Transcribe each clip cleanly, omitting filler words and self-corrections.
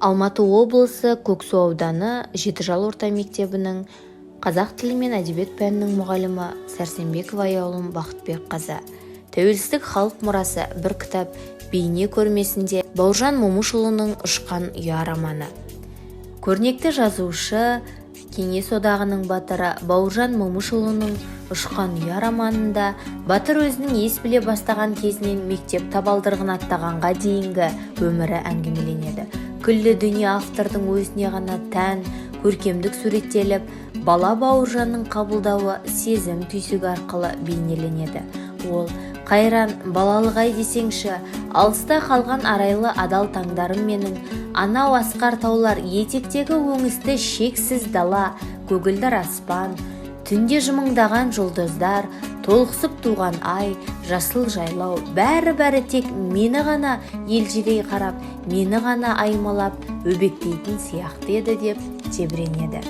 Алматы облысы, Көксу ауданы, Жетіжал орта мектебінің қазақ тілі мен әдебиет пәнінің мұғалімі Сәрсенбекова Аяулым Бақытбекқызы. «Тәуелсіздік – халық мұрасы. Бір кітап» бейне көрмесінде Бауыржан Момышұлының «Ұшқан ұя» романы. Көрнекті жазушы, Кеңес Одағының Батыры Бауыржан Момышұлының «Ұшқан ұя» романында батыр өзінің ес біле бастаған кезінен мектеп табалдырығын аттағанға дейінгі өмірі әңгімеленеді. Күллі дүние автордың өзіне ғана тән көркемдік суреттеліп, бала Бауыржанның қабылдауы, сезім түйсігі арқылы бейнеленеді. Ол: «Қайран балалық-ай десеңші, алыста қалған арайлы адал таңдарым менің! Анау асқар таулар, етектегі өңісті шексіз дала, көгілдір аспан, түнде жымыңдаған жұлдыздар, толықсып туған ай, жасыл жайлау – бәрі-бәрі тек мені ғана елжірей қарап, мені ғана аймалап өбектейтін сияқты еді», – деп тебіренеді.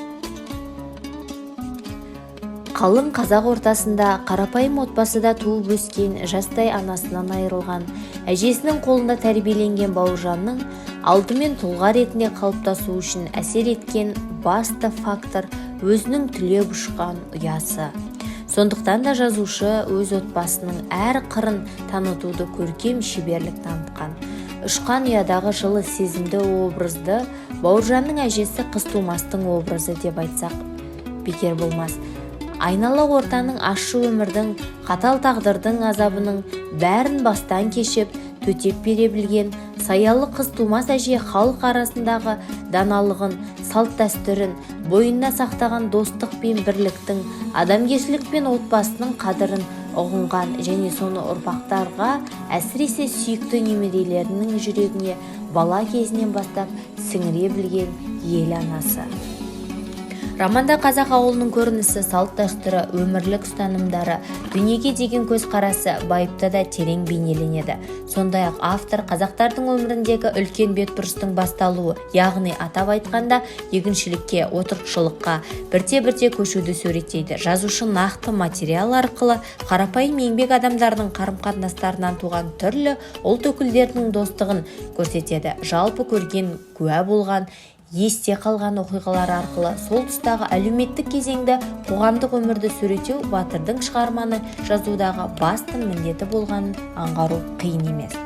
Қалың қазақ ортасында, қарапайым отбасыда туып өскен, жастай анасынан айырылған, әжесінің қолында тәрбиеленген Бауыржанның алдымен тұлға ретінде қалыптасуы үшін әсер еткен басты фактор – өзінің түлеп ұшқан ұясы. Сондықтан да жазушы өз отбасының әр қырын танытуды көркем шеберлік танытқан. Ұшқан ұядағы жылы сезімді образды Бауыржанның әжесі Қызтумастың образы деп айтсақ, бекер болмас. Айнала ортаның, ащы өмірдің, қатал тағдырдың азабының бәрін бастан кешіп, төтеп бере білген саялы Қызтумас әже халық арасындағы даналығын, салт-дәстүрін бойында сақтаған, достық пен бірліктің, адамгершілік пен отбасының қадірін ұғынған және соны ұрпақтарға, әсіресе сүйікті немерелерінің жүрегіне бала кезінен бастап сіңіре білген ел анасы. Романда қазақ ауылының көрінісі, салт-дәстүрі, өмірлік ұстанымдары, дүниеге деген көзқарасы байыпты да терең бейнеленеді. Сондай-ақ автор қазақтардың өміріндегі үлкен бетбұрыстың басталуы, яғни, атап айтқанда, егіншілікке, отырықшылыққа бірте-бірте көшуді суреттейді. Жазушы нақты материал арқылы қарапайым еңбек адамдарының қарым-қатынастарынан туған түрлі ұлт өкілдерінің достығын көрсетеді. Жалпы, көрген, куә болған, есте қалған оқиғалар арқылы сол тұстағы әлеуметтік кезеңді, қоғамдық өмірді суреттеу батырдың шығарманы жазудағы басты міндеті болғанын аңғару қиын емес.